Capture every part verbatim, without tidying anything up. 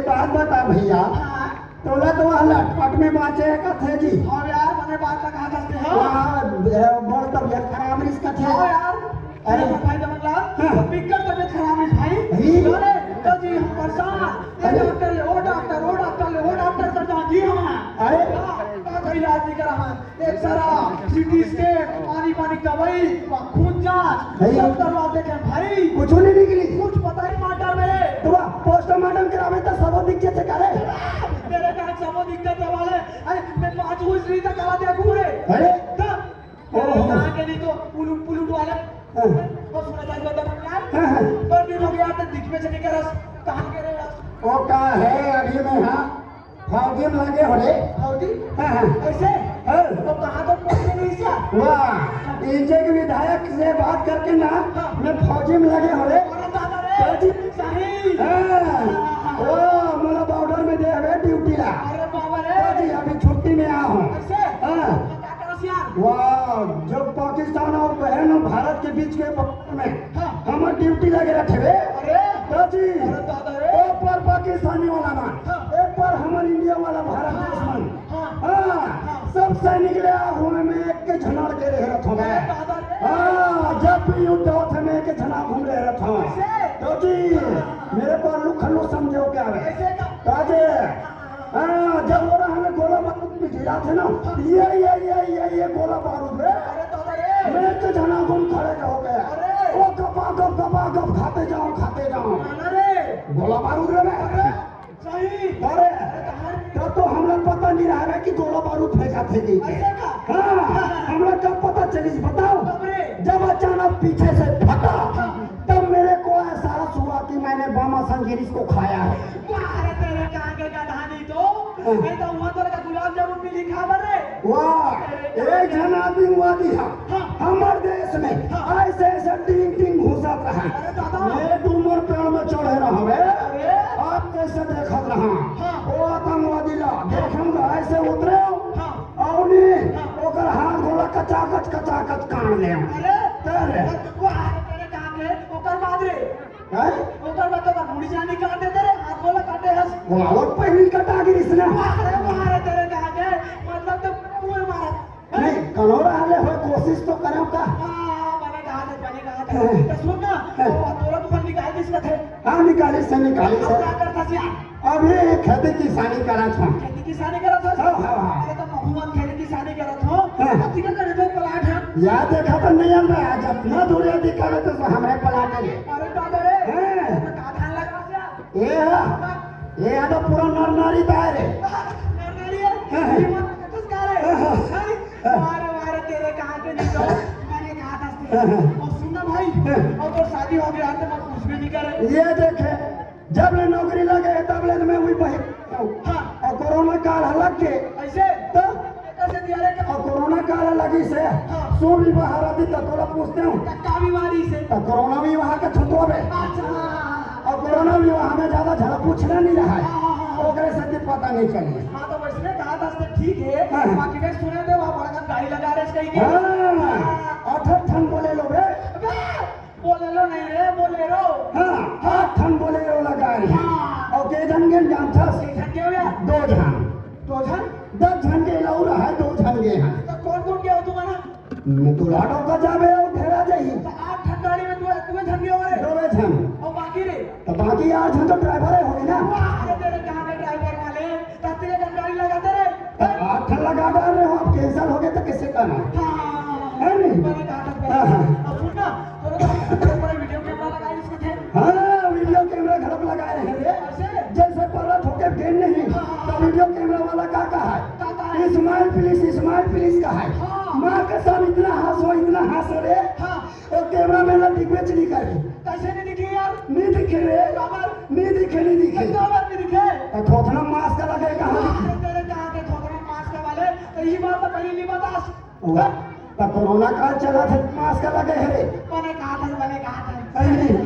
बात बता भैया, हाँ। तोला तो वह लटपट में बाँचे हे कथे जी। हाँ यार, मने बात लगा दसते हो। हाँ, ए, बड़ तबियत खराब रहिस कथे। हाँ यार, अरे। अरे भाई दमन लाल, हाँ। तो बिकट तबियत खराब रहिस भाई। अरे। अरे, तो जी हम परेशान। ये अरे। डॉक्टर ले, वो डॉक्टर, वो डॉक्टर ले, वो डॉक्टर कर जा जी हम। अरे। हाँ, का कोई इलाज नहीं करा हम। एक्सरा, सीटी स्कैन, पानी पानी दवाई, खून जांच, नहीं। सब करवा देखे भाई। कुछ नहीं निकली। कुछ पता नहीं माटर में। तो वह पोस्टमार्टम करावे तो सबो दिख जाथे का रे। तेरे का सबो दिख जाथे वाले। अरे, मैं पाँच गो स्त्री तक करा दिया पूरे। अरे। तब ओहो। कहाँ के नहीं तो पुलुट, पुलुट वाले। हाँ। वो सुना था, वो तो हाँ, हाँ। पर भी लोग यहाँ तक दिख में से नहीं करस। कहाँ के रहे? वो का है अभी मैं, हाँ। फौजी में लगे हो रे। फौजी? हाँ, हाँ। ऐसे? हाँ। तो कहाँ तो पहुँचे नहीं क्या? वाह, इनसे के विधायक से बात करके ना, हाँ। मैं फौजी में लगे हो रे। अरे दादा रे, फौजी। सही। हाँ। हाँ, हाँ, हाँ। ओ, मोला बॉर्डर में दे हवे ड्यूटी ला। अरे बाबा रे। फौजी, अभी छुट्टी में आ हूँ। ऐसे? हाँ। तो क्या करस यार? वाह, जो पाकिस्तान और बहन और भारत के बीच के बॉर्डर में हाँ। हमर ड्यूटी लगे रथे बे। अरे। दादी। अरे दादा रे। एक बार पाकिस्तानी वाला मन, हाँ। एक बार हमर इंडिया वाला भारत हाँ। देश मन। हाँ। हाँ। हाँ। सब सैनिक ले आगू में मैं एक के झनार के रहे रहत हूँ मैं। अरे दादा रे। हाँ, जब भी युद्ध होत हे मैं एक के झनार घूम रहे रहत हूँ। कैसे? दादी, हाँ। मेरे को अल्लू खल्लू समझे हो क्या बे? कैसे का? दादी। हाँ। हाँ, जब वो रहा हमें गोला बारूद में गिरा थे ना, ये, ये, ये, ये, ये गोला बारूद में अरे दादा रे। मैं तो झनार घूम खड़े हो गया। अरे। वो गपा गप, गपा गप खाते जाओ, खाते जाओ। दादा रे। गोला बारूद रे बे। अरे, सही। अरे, अरे, कहाँ रे? तब तो हमरा पता नहीं रहा है कि गोला बारूद फेंका थे नहीं। ऐसे का? हाँ, हमरा कब पता चलिस बताओ? कब रे? जब अचानक पीछे से फटा, हाँ। तब मेरे को एहसास हुआ कि मैंने बामा संगीर इसको खाया है। वाह रे, तेरे कहाँ के गधा नहीं तो। हाँ। नहीं तो वहाँ तोरा का गुलाब जामुन भी लिखा बर रे। वाह, एक झन आतंकवादी है। हाँ। हमर देश में हाँ। ऐसे ऐसे टीम टीम घुसत रहा। अरे दादा। मैं डूमर पेड़ में चढ़े रहा बे। अरे। आप कैसे देखत रहा? हाँ। वो आतंकवादी ला, देखम तो ऐसे उतरे हो। हाँ। और नहीं, हाँ। ओकर हाथ गोला कचाकच, कचाकच काट ले। अरे। तेरे। वाह, तेरे कहाँ के? ओकर बाद रे। हैं? ओकर बाद तो मुड़ी जानी काट देते रे, हाथ गोला काटे हस। वो और पहली कटा गिरिस ना। वाह रे, वाह रे, तेरे कहाँ के? मतलब तो पूरे मारा। नहीं, कनोरा हले हो, कोशिश तो करो का। हाँ, बने कहा थे, बने कहा थे। हैं। तो सुन ना, हैं। वो तोरा दुकान निकाल दिस कथे। हाँ, निकालिस हे, निकालिस हे। अब क्या करता सिया? अभी खेती किसानी करत हूँ। खेती किसानी करत हस? हाँ, हाँ, हाँ। अरे तो महूँ खेती किसानी करत हूँ। हाँ। अब ठीक है, करे तो प्लाट है। यार देखा तो नहीं है, मैं आज अपना दूरिया दिखा रहे तो हमरे प्लाट है। अरे दादा रे, हाँ। तो का धान लगा सिया? ये है, ये है तो पूरा नरनारी दाय रे। नरनारी है? हाँ, हाँ। ये मत कटस का रे? हाँ, हाँ। अरे, अरे, अरे, तेरे कहाँ के नहीं तो, मैंने कहा था से। हाँ, हाँ। और सुन ना भाई, हाँ। और तो शादी हो गया तो मैं कुछ भी नहीं करे। ये देखे, जब ले नौकरी लगे, तब ले मैं वही बही। हाँ। और कोरोना काल लग के। ऐसे? तो? कैसे दिया रे? और कोरोना काल लगी से, हाँ। सो विवाह रहती तो तोला पूछते हूँ। तो का बीमारी से? तो कोरोना विवाह का छुटो बे। अच्छा। और कोरोना विवाह में ज्यादा झगड़ा पूछना नहीं रहा है। हाँ, हाँ, हाँ, हाँ। ओकरे से भी पता नहीं चली। हाँ, तो वैसने कहा था से ठीक है। हाँ। बाकी मैं सुने थे वहाँ बड़का गाड़ी लगा रहे कहीं के। हाँ। हाँ। अठर ठन बोले लो बे। बे, बोलेरो नहीं रे, बोलेरो। हाँ, आठ ठन बोलेरो लगा रहे हैं। हाँ। और के झन गे जानथस? के झन गे भैया? दो झन। दो झन? दस झन के अलावा है, दो झन गे हैं। तो कौन कौन गया हो तुम्हारा? मैं तो लाडो का जाबे और ढेरा जाही। तो आठ ठन गाड़ी में तू, तू झन गे हो रे? दो झन। और बाकी रे? तो बाकी आठ झन तो ड्राइवर हो गए ना। वाह, अरे तेरे कहाँ के ड्राइवर वाले? तब तेरे जब गाड़ी लगाते रहे। तो आठ ठन लगा डाल रहे हो, अब कैंसिल हो गए तो कैसे करना? हाँ। है नहीं? बने कहा था, हाँ, हाँ। अब सुन ना, तोरा तो बड़े बड़े वीडियो कैमरा लगाए इसके थे। हाँ, वीडियो कैमरा घर पे लगाए हैं रे। ऐसे? जैसे पलट होके गेंद नहीं, हाँ, हाँ, तो हाँ। वीडियो कैमरा वाला का कहा है? का कहा है? "Smile please, smile please" कहा है। हाँ। माँ कसम इतना हंसो, इतना हंसो रे। हाँ। और कैमरा मैन ला दिखबे च नहीं करे। कैसे नहीं दिखे यार? नहीं दिखे रे। काबर? नहीं दिखे, नहीं दिखे। काबर नहीं दिखे? तो थोथना मास्क लगे कहाँ दिखे? अरे तेरे कहाँ के थोथना मास्क वाले? तो ये बात तो पहले नहीं बतास। वाह, तो कोरोना काल चला थे, मास्क लगे है रे। बने कहा था, बने कहा था। अरे नहीं।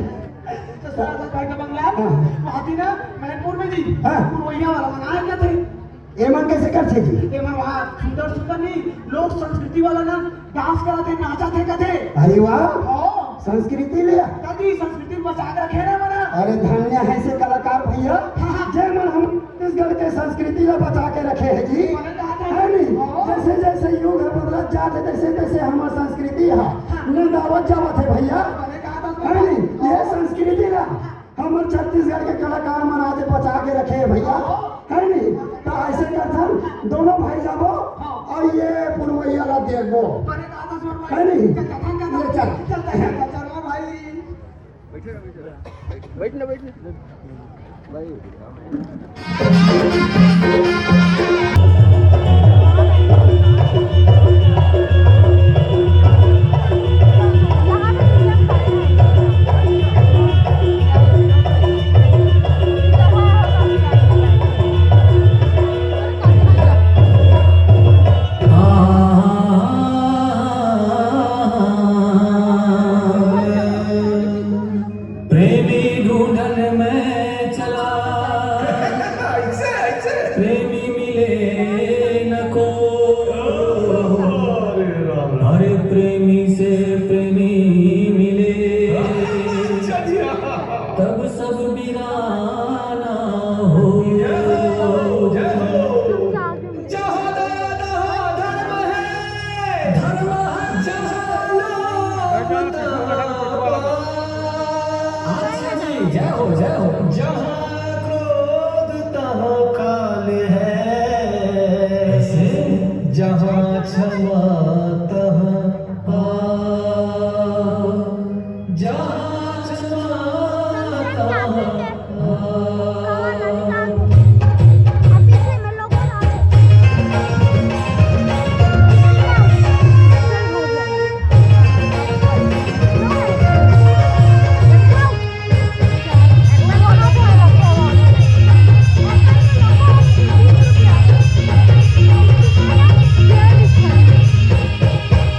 तो सारा भाई का बंगला, हाँ। वहाँ थी ना, मैनपुर में जी, हाँ। पुरवैया वाला मनाया क्या थे? एमन कैसे करथे जी? एमन वहाँ सुंदर सुंदर नहीं, लोक संस्कृति वाला ना डांस करत हे, नाचत हे कथे। अरे वाह। हाँ। संस्कृति ले। कदी संस्कृति बचा के रखे ना मना। अरे धन्य है से कलाकार भाई। भैया, जे मन हम छत्तीसगढ़ के संस्कृति ला बचा के रखे हे जी, है नहीं? जैसे जैसे युग ह बदलत जात हे, तैसे तैसे हमर संस्कृति ह नंदावत जावत हे भैया, है नहीं? ये संस्कृति ला हमर छत्तीसगढ़ के कलाकार मन आज बचा के रखे हे भैया, है नहीं? तो ऐसे करथन, दोनों भाई जाबो और ये पुरवैया ला देखबो, है नहीं? ले चल। बैठ ना, बैठ ना। प्रेमी ढूंढन में चला, प्रेमी मिले न को। अरे प्रेमी से प्रेमी मिले, तब सब बिराना हो। जहाँ दादा धर्म है, धर्म है, जहाँ लोग तापा। अच्छा जी, जय हो, जय हो। जहाँ क्रोध तहाँ काल है, कैसे? जहाँ क्षमा तहाँ पाप। जहाँ क्षमा तहाँ पाप।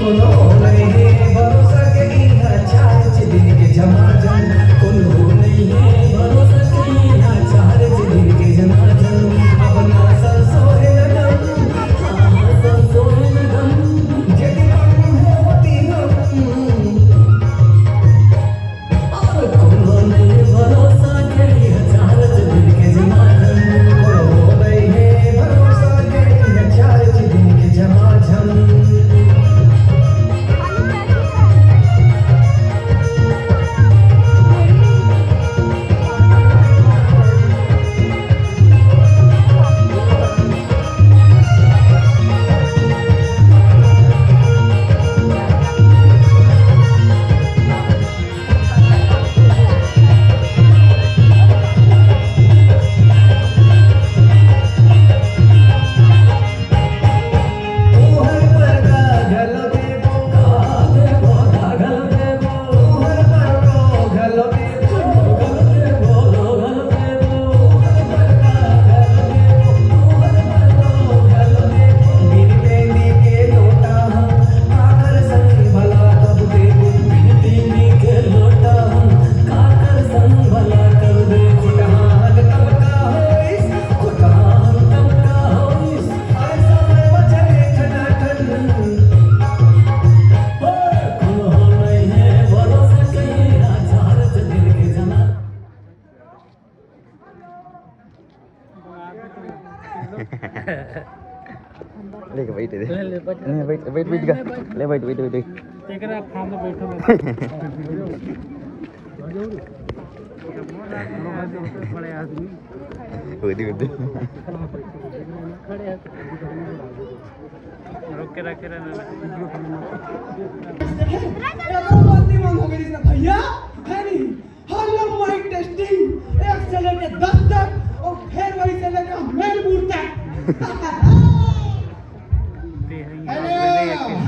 कोनो नइ हे भरोसा के इहाँ चार दिन के झमाझम। कोनो नइ हे भरोसा के इहाँ चार दिन के झमाझम। अब ना संसोहे लगन, हाँ, हाँ, संसोहे लगन। जेती पानी में होती हम। लेके बैठ दे। ले, ले, बैठ। नहीं, बैठ, बैठ, बैठ नहीं, का। नहीं, बैठ। ले, बैठ, बैठ, बैठ, बैठ। तेकरा खाना बैठो, बैठो। बड़े आदमी। वो दी, वो दी। खड़े हैं। रोक के रखे रहना। एकरो बात नहीं मांगोगे रिश्ता भैया, है नहीं? हेलो माइक टेस्टिंग, एक से लेके दस तक और फिर वही से लेके मेन बोर्ड तक। हेलो,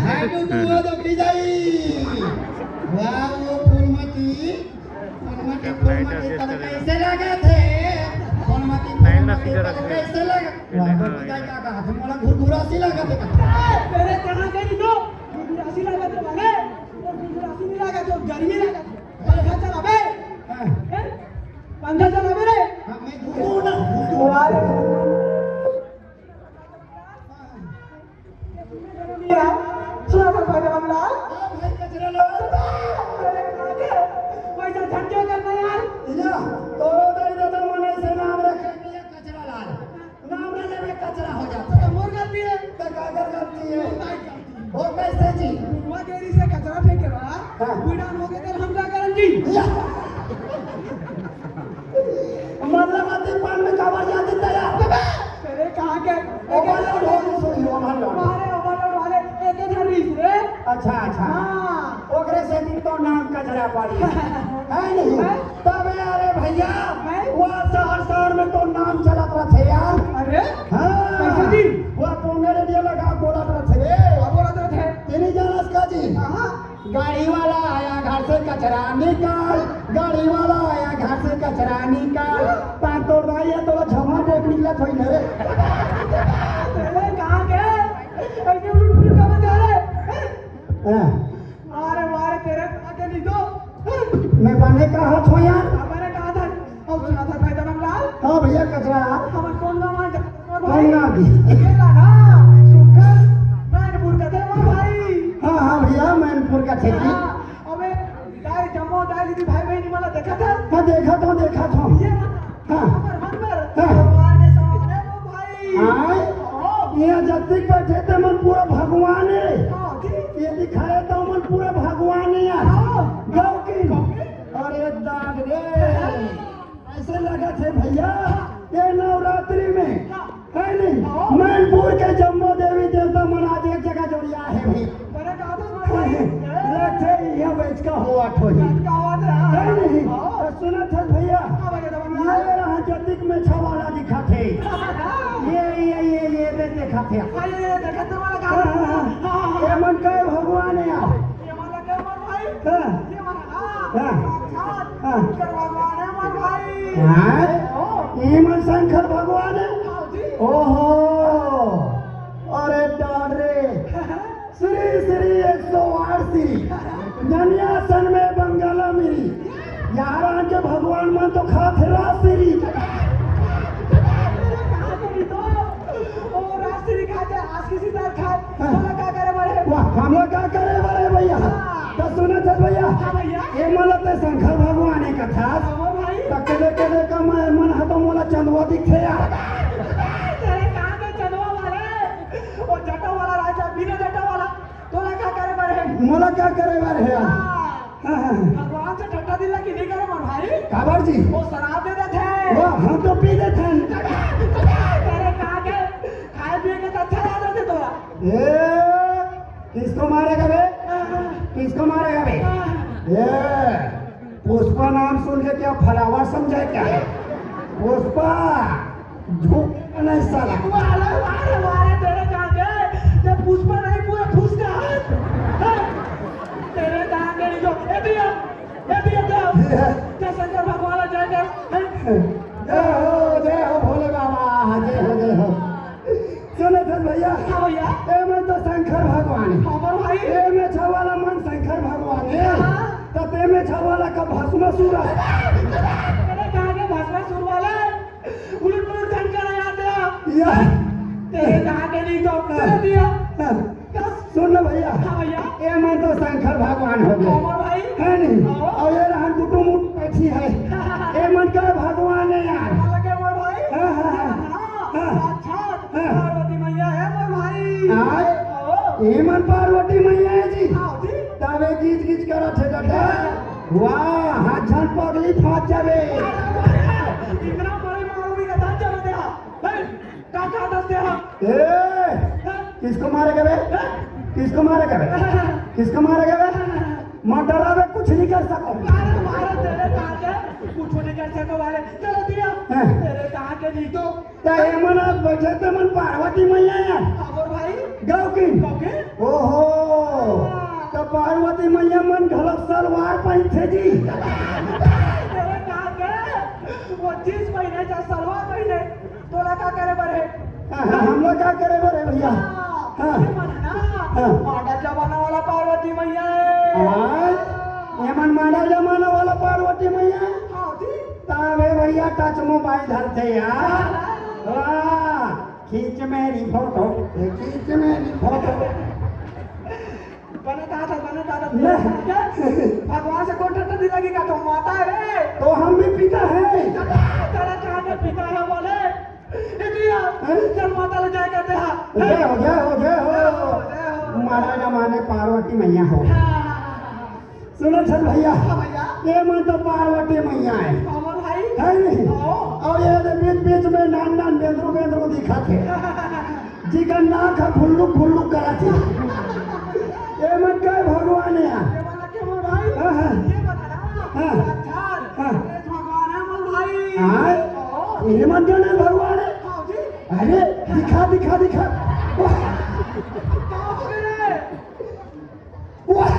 हाय टू टू, वो तो पी जाई। वाह, वो फूलमती, फूलमती, फूलमती, तब कैसे लागत हे? फूलमती, फूलमती, तब कैसे लागत? वाह, तो पी जाई का कहा? तुम वाला घुरघुरासी लागत हे का? ए, तेरे कहाँ गई तो? घुरघुरासी लागत हे, माने? वो घुरघुरासी नहीं लागत, वो गर्मी लागत हे। पंखा चलाबे। हाँ। हैं? पंखा चलाबे रे। हाँ, मैं घूमू ना, घूमू। अरे। सुना था भाई रामलाल? हाँ, भाई कचरा लो। अरे, वैसा झंडे करना यार। इला, तोरो दर्द तो मने से ना आवाज आती तैयार। अरे, कहाँ के? Overload हो गई, सुन लो, overload। अरे, overload वाले, एक ही धर रही रे। अच्छा, अच्छा। हाँ। ओकरे से दिन तो नाम कचरा पड़ी। है नहीं? हैं? तबे, अरे भैया, हैं? वो शहर, शहर में तो नाम चलत रथे यार। अरे? हाँ। कैसे जी? वो पोंगे रेडियो लगा बोलत रथे। का बोलत रथे? तेरी जानस का जी? हाँ। गाड़ी वाला आया घर से कचरा निकाल, गाड़ी वाला आया घर से कचरा निकाल। तान तोड़ रहा है तो झमा देख निकला थोड़ी ना रे। अरे कहाँ के? ऐसे उलट उलट कहाँ जा रहे? हाँ। अरे मारे तेरे आगे नहीं तो। मैं बने कहा थो यार। मैंने कहा था, और सुना था भाई दबंग लाल? हाँ भैया, कचरा लाल। हमर कौन गाँव आ जा-, कौन गाँव की? ये ला ना, सुकर, मैनपुर का थे वो भाई। हाँ, हाँ भैया, मैनपुर का थे जी। हाँ, अबे, दाई जम्मो, दाई दीदी, भाई बहन, मला देखा था? हाँ, देखा था, देखा था। ये ला ना, हाँ। हमर मन पर, हाँ। भगवान के सामने वो भाई। हाँ। हाँ। ये जतिक बैठे थे मन पूरा भगवान है। हाँ, जी। ये दिखाए तो मन पूरा भगवान है यार। हाँ। गाँव की। गाँव की। अरे दाद रे, ऐसे लगत हे भैया, ये नवरात्रि में, है नहीं? मैनपुर के जम्मो देवी देवता मन आज एक जगह जोड़िया हे भी। लगथे ये बैच का हो आठ हो ही। है नहीं? तो सुनत हे भैया, ये रहा जतिक में छवाला दिखत हे। ये, ये, ये, ये दे देखत हे। हाँ, हाँ, हाँ। ये मन का भगवान है यार। हाँ। हाँ। हाँ। हाँ। ये मन शंकर भगवान है। ओहो, अरे डाड रे, श्री श्री एक सौ आठ श्री, ननिया सन में बंगाला मेरी, यार आके भगवान मन तो खात हे राज श्री। ओ राज श्री खाते, आज किसी तरह खाए। हाँ। हमला का करे बर हे? वाह, हमला का करे बर हे भैया? हाँ। तो सुनत हे भैया, हाँ भैया। ये मन ते शंकर भगवान हे कथा। हाँ भाई। तो केदे केदे का मैं मन हा तो मोला चंदवा दिखे यार। तेरे कहाँ के चंदवा वाले? वो जटा वाला राजा, बिना जटा वाला। तोला का करे बर हे? मोला का करे बर हे? हाँ। हाँ, हाँ, हाँ। भगवान से ठट्टा दिल्ला की नहीं करे मोर भाई। काबर जी? वो शराब दे देथे। वाह, हम तो पी देथन। तेरे कहाँ के खाए पिए के तो अच्छा याद रहते तोरा। ए, किसको मारेगा बे? हाँ, हाँ। किसको मारेगा बे? हाँ। ए, पुष्पा नाम सुन के क्या फलावर समझे क्या? पुष्पा, झोंके नहीं साला। वारे, वारे, वारे, तेरे कहाँ के? जब पुष्पा नहीं, पूरा फुसका है। हाँ। तेरे कहाँ के जो, ए भैया, ए भैया, जाओ। ये है। जय शंकर भगवान, जय जय। जय हो, जय हो भोले बाबा, जय हो, जय हो। सुनत हे भैया? हाँ भैया। ए में तो शंकर भगवान हे। हाँ भाई। ए में छवाला मन शंकर भगवान हे। हाँ। तो ते में छवाला का भस्मासुर हे। तेरे कहाँ के भस्मासुर वाला? उलट पुलट झंझट आ जाते हो। या। तेरे कहाँ के नहीं तो हाँ। कर दिया। हाँ। सुन ना भैया। हाँ भैया। ए मन तो शंकर भगवान हो गए। हाँ भाई। है नहीं? हाँ। और ये रहन गुटू मुट पैठी है। ए मन का भगवान है यार। हाँ, लगे मोर भाई। हाँ, हाँ, हाँ। हाँ, हाँ। साक्षात हाँ। पार्वती मैया है मोर भाई। आय? हाँ। ए मन पार्वती मैया है जी। हाँ जी। तबे गीच गीच करत हे दादा। वाह, हाथ झन पगली फाट जावे। इतना बड़ी मारूंगी का दांत जला दे। हाँ। का, का दस दे हम? ए, किसको मारेगा बे? किसको मारेगा बे? किसको मारेगा बे? मत डरा बे, कुछ नहीं कर सको। अरे, मारो तेरे कहाँ के? कुछ नहीं कर सको वाले। चलो दिया। हाँ। तेरे कहाँ के नहीं तो? तो ये मन आप बैठे थे मन पार्वती मैया यार। हाँ, बोल भाई। गाँव की? गाँव की? ओहो। हाँ। तो पार्वती मैया मन घलक सलवार पहनथे जी। तेरे कहाँ के? वो जींस पहने, चाहे सलवार पहने। तोला का करे बर हे? हाँ, हाँ, हमला का करे बर हे भैया? हाँ, हाँ। ये मन ना, हाँ। मॉडल जमाना वाला पार्वती मैया हे। हाँ, ये मन मॉडल जमाना वाला पार्वती मैया हे। हाँ जी। तबे भैया touch mobile धरथे यार। हाँ। वाह, खींच मेरी फोटो, खींच मेरी फोटो। बने कहा था, बने कहा था। ले। भगवान से कोई ठट्टा नहीं लगेगा, तो माता है रे। तो हम भी पिता हैं। तेरा कहाँ का पिता है बोले? ए दिया, हैं? चल माता ले जाए कहते हैं। जय हो, जय हो, जय हो। जय हो, जय हो। महाराज हमारे पार्वती मैया हो। हाँ। सुनो छन भैया, हाँ भैया। ये मन तो पार्वती मैया हे। हाँ भाई। है नहीं? हाँ। अउ ये दे बीच बीच में नान नान बेंदरू बेंदरू दिखत हे, जेकर नाक ह फुल्लुक फुल्लुक करत हे। ये मन के भगवान हे यार। ये वाला के मोर भाई? हाँ, हाँ। ये बता ना। हाँ। साक्षात हाँ। गणेश भगवान हे मोर भाई। हाँ। हाँ। ये मन के नहीं भगवान हे? हाँ जी। अरे दिखा, दिखा, दिखा। वाह। का हो गए रे? वाह।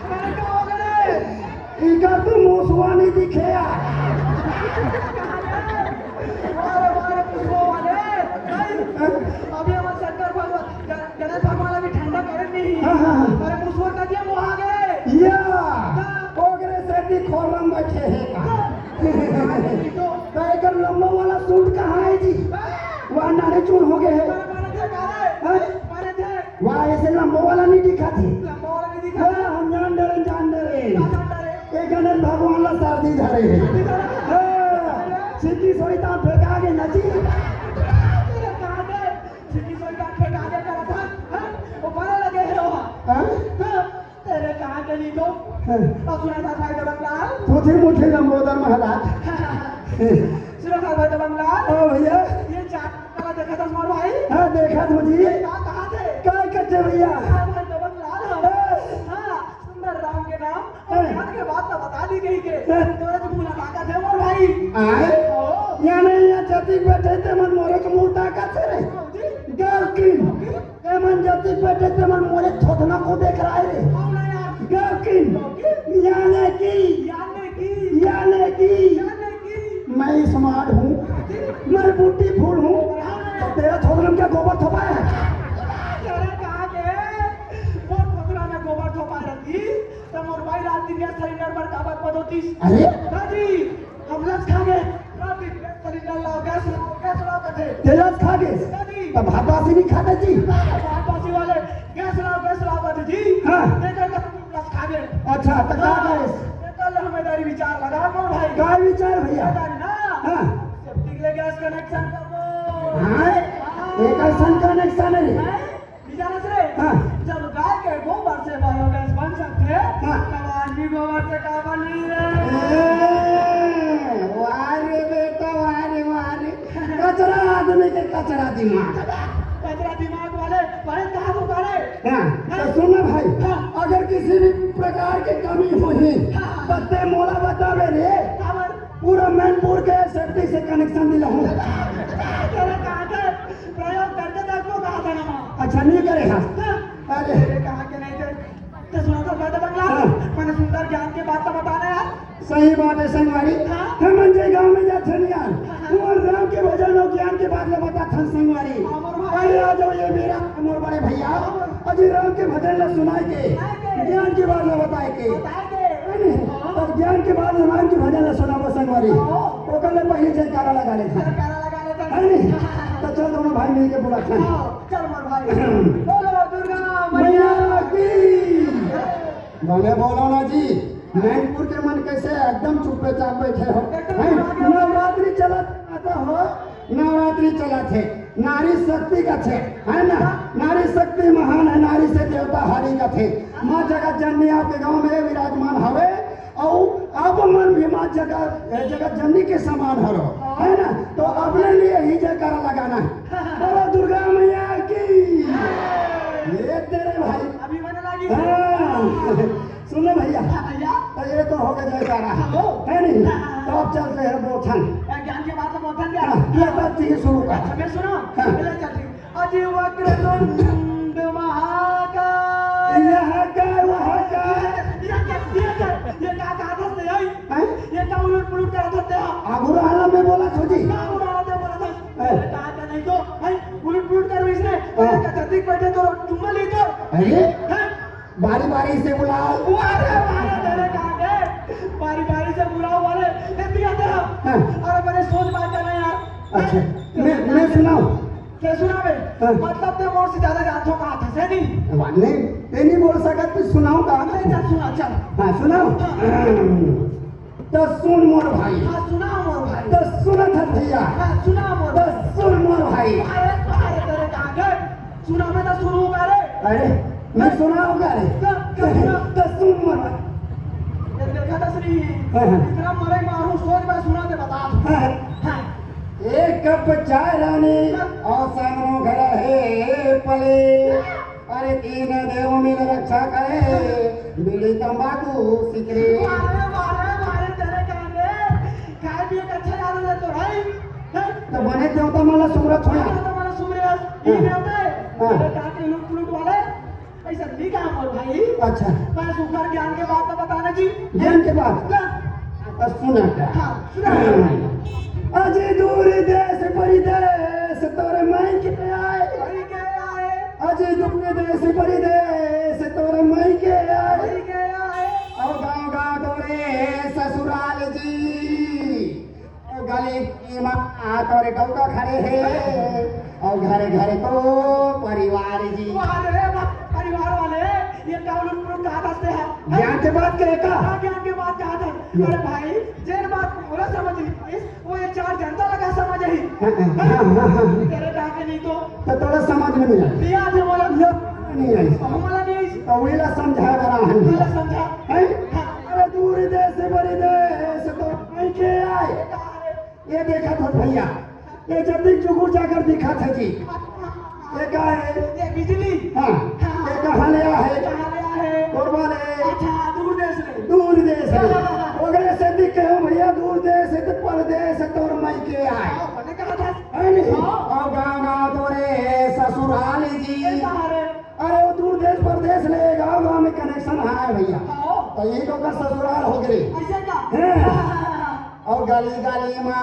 अरे का हो गए रे? इकर तो मुसवा नहीं दिखे यार। अरे, अरे, मुसवा वाले। नहीं। अभी हमर शंकर भगवान, ग-, गणेश भगवान अभी ठंडा करे नहीं। हाँ, हाँ, हाँ। अरे, मुसवा का दिया, वो आ गए। या। हाँ। ओकरे सेती खोरम बैठे हे का? हाँ। तो एकर लंबा वाला सूट कहाँ हे जी? हाँ। वहाँ नाने चून हो गए हे। अरे, मारे थे का रे? हाँ? मारे थे। वाह, ऐसे लंबा वाला नहीं दिखा थे। लंबा वाला नहीं दिखा थे। हाँ, हम जान डरे, जान डरे। का जान डरे? ये गणेश भगवान ला सर्दी धरे हे। सर्दी धरे? हाँ, छिकी सोई ताप फेंका के नची। तेरे कहाँ गए? छिकी सोई ताप फेंका के करा था? हाँ? वो बड़ा लगे है वहाँ। हाँ? हाँ? तेरे कहाँ के नहीं तो? हाँ। और सुना था भाई दबंगलाल? तुझे मुझे लंबोदर महाराज। सुना था भाई दबंगलाल? हाँ भैया। ये चार वाला देखा था तुम्हारा भाई? हाँ, देखा था जी। कहाँ, कहाँ थे? काय करते भैया? हाँ, भाई दबंगलाल, हाँ। हाँ। हाँ, सुंदर राम के नाम और हाँ। ज्ञान के बात तो बता दी गई के। हाँ। तो आज मुलाकात है मोर भाई। आए? ओ। यहाँ नहीं, यहाँ जतिक बैठे थे, मन मोरे के मुंह ताकत से रे। हाँ जी। गर्लफ्रेंड। ओके। ए मन जतिक बैठे थे, मन मोरे थोथना को देख रहा है रे। हाँ ना यार। गर्लफ्रेंड। ओके। याने की। याने की। याने की। याने की। मैं स्मार्ट हूँ, मैं ब्यूटीफुल हूँ, तो तेरा थोथना में क्या गोबर थोपा है? तेरा कहाँ के? वो थोथना में गोबर थोपा रहती, तो मोर भाई रात दिन गैस सिलेंडर पर काबर पदोतीस। अरे? हाँ जी, हम लस खा गए। रात दिन गैस सिलेंडर लाओ, गैस लाओ, गैस लाओ कथे। ते लस खा गए? हाँ जी। तो भात बासी नहीं खाते जी? भात बासी वाले, गैस लाओ, गैस लाओ कथे जी। हाँ। देखा तो लस खा गए। अच्छा, तो का हाँ। गैस? कल हमें दारी विचार लगा मोर भाई। का विचार भैया? दारी ना। हाँ। सेप्टिक ले गैस कनेक्शन कर दो। हाँ? हाँ। एक ऐसा कनेक्शन है। हाँ। विचार से रे। हाँ। जब गाय के गोबर से बायोगैस बन सकते हैं, हाँ। तब आदमी गोबर से का बनी रे? ए, वाह रे बेटा, वाह रे, वाह रे। कचरा आदमी के कचरा दिमाग। कचरा दिमाग वाले, भाई कहाँ को करे? हाँ, तो सुन ना भाई, हाँ। अगर किसी भी प्रकार की कमी होही, हाँ। तो ते मोला बतावे रे। काबर? पूरा मैनपुर के सेप्टिक से कनेक्शन दिलाहूँ। तेरे कहाँ के प्रयोग करके देखो कहाँ था ना। अच्छा, नहीं करे हाँ। हाँ। अरे। तेरे कहाँ के नहीं थे? तो सुना था बात बंगला। हाँ। मैंने सुंदर ज्ञान के बात तो बताना यार। सही बात है संगवारी। हाँ। हमन जे गांव में जाथन यार, हाँ, हाँ। वो राम के भजन और ज्ञान के बात ले बताथन संगवारी। हाँ, मोर भाई। अरे आ जाओ ये मेरा मोर बड़े भैया, हाँ। अजी राम के भजन ला सुनाए के, सुनाए के। ज्ञान के बात ला बताए के। बताए के। है नहीं? हाँ। तब ज्ञान के बाद राम के भजन ला सुनाबो संगवारी। हाँ। ओकर ले पहले जयकारा लगा लेथन। जयकारा लगा लेथन। है नहीं? तो चल दोनों भाई मिलके बोला था। हाँ, चल मोर भाई। बोलो दुर्गा मैया मैया की। बने बोलो ना जी, मैनपुर के मन कैसे एकदम चुप्पे चाप बैठे हो, एकदम हैं? चुप हो गया। नवरात्रि चलत आता हो, नवरात्रि चलत है, नारी शक्ति का थे, है ना? नारी शक्ति महान है, नारी से देवता हरि का थे। माँ जगत जननी आपके गांव में विराजमान हवे, और आप मन भी माँ जगत, जगत जननी के समान हरो, है ना? तो अपने लिए ही जयकारा लगाना है। बोलो दुर्गा मैया की। ये तेरे भाई। अभी बने लगी। हाँ। सुन ले भैया, हाँ भैया। तो ये तो हो गया जयकारा, हाँ, हो। है नहीं? हाँ, हाँ, तो हाँ। अब चलते हैं बोथन। ए, ज्ञान के बात तो बोथन क्या? हाँ, ये बात ठीक शुरू कर। अच्छा, मैं सुनो। हाँ। पहले चल ठीक। अजी वक्रतुंड महाकाय। यह काय, वह काय। ये क्या, ये क्या, ये क्या कहा था तेरे? हैं? ये क्या उलट पुलट कहा था तेरा? आगू रहा मैं बोला था जी। क्या उड़ा रहा था, बोला था? हैं? अरे कहा था नहीं तो, हैं? उलट पुलट कर इसने। हाँ। अरे क्या जल्दी बैठे तो चुम्मा ले तो। अरे? हैं? बारी बारी से बुलाओ। अरे, अरे, तेरे कहाँ गए? बारी बारी से बुलाओ वाले, ये दिया था। हाँ। अरे, मैंने सोच बात करना यार। अच्छा, मैं, मैं सुनाऊं? क्या सुनावे? हाँ। मतलब, ते मोर से ज्यादा जानथो कहा था, से नहीं? वाह, नहीं, ते नहीं बोल सकत, तो सुनाऊं का? नहीं, चल, सुना, चल। हाँ, सुनाओ। हाँ। तो सुन मोर भाई। हाँ, सुना मोर भाई। तो सुनत हस भैया। हाँ, सुना मोर तो भाई। सुन मोर भाई। अरे, अरे, तेरे कहाँ गए? सुना मैं तो सुनू का रे। अरे, मैं सुनाऊं का रे? तो, तो सुना। तो सुन मोर भाई। ये देखा था श्री, हाँ, हाँ। इतना मरे मारू, सोच जब चाय रानी अउ सामनो घर हे पले। अरे तीन देव मिल रक्षा करे, बीड़ी तंबाकू सिगरेट। मारे, मारे, मारे तेरे कान रे। खाए पिए का अच्छा याद है तो भाई। हैं? तो बने देवता मन ला सुमरत होय। हाँ, तो मन ला सुमरे आज। ये हाँ। देवता है। हाँ। तेरे कान के लूट लूट वाले। पैसा नहीं कहा मोर भाई। अच्छा। मैं सुखर ज्ञान के बात तो बताना जी। ज्ञान के बात? हाँ। तो सुना क्या? हाँ, सुना। अजी दूर देश परदेश तोरे माई के आए। माई के आए। अजी दूर देश परदेश तोरे माई के आए। माई के आए। अउ गाँव गाँव तोरे ससुराल जी। अउ गली गली मा तोरे डौका खड़े हे। अउ घरे घरे तो परिवार जी। वाह रे वाह, परिवार वाले, ये का लूट लूट कहा था? ज्ञान के बात कहे का? हाँ, ज्ञान के बात कहा था। अरे भाई, जेन बात मोला समझ नहीं पाइस, वो ये चार जनता लगा समझ ही। हाँ, हाँ, हाँ, हाँ। तेरे कहा के नहीं तो। तो तोला समझ में नहीं आइस। नहीं आइस मोला। ये नहीं आइस। हमला नहीं आइस। तो वही ला समझाए बर आहन। हमला समझा। हैं? हाँ। अरे दूर देश परदेश तोरे माई के आए। ये देखत हो भैया, ये जतिक जुगुर जागर दिखत हे जी। ये का हे? ये बिजली। हाँ। हाँ। ये कहाँ ले आहे? कहाँ ले आहे? कोरबा ले। अच्छा, दूर देश ले। दूर देश ले। हाँ, हाँ, हाँ। ओकरे सेती कहेंव भैया, दूर देश हे तो परदेश हे तोर माई के आए। हाँ, बने कहा था। है नहीं? हाँ। अउ गाँव गाँव तोरे ससुराल जी। ये कहाँ रे? अरे वो दूर देश परदेश ले गाँव गाँव में connection आहे भैया। हाँ। तो ये तो ओकर ससुराल हो गए। ऐसे का? हैं। हाँ, हाँ, हाँ, हाँ। अउ गली गली मा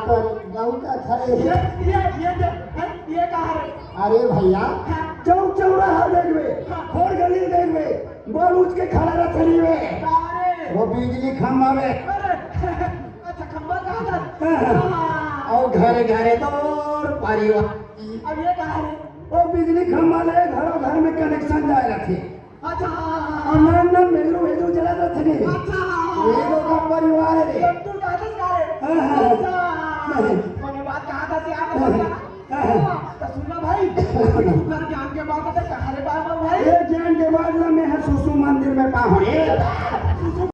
तोर डौका खड़े हे। ये, ये, ये दे, हैं, ये कहाँ रे? अरे भैया, हाँ। चौक चौराहा देखबे, हाँ। हर गली देखबे, बलूच के खड़ा रथे नहीं बे। अरे। वो बिजली खंभा में। अरे, अच्छा, खंभा कहा था? हाँ। हाँ। अउ घरे घरे तोर परिवार। अब ये कहाँ रे? वो बिजली खंभा ले घरों घर में connection जाए रथे। अच्छा। अउ नन नन भेजरू भेजरू चला रथे नहीं। अच्छा। ये लोग का परिवार है। ये तू कहा था सारे? हाँ, हाँ। अच्छा। नहीं। कोने बात कहा था से यार? हाँ, हाँ। तो सुन ना भाई, सुखर ज्ञान के बात है, कहाँ रे बार बार भाई? ये ज्ञान के बात ला मैं हर सुसु मंदिर में पाहूँ। सुसु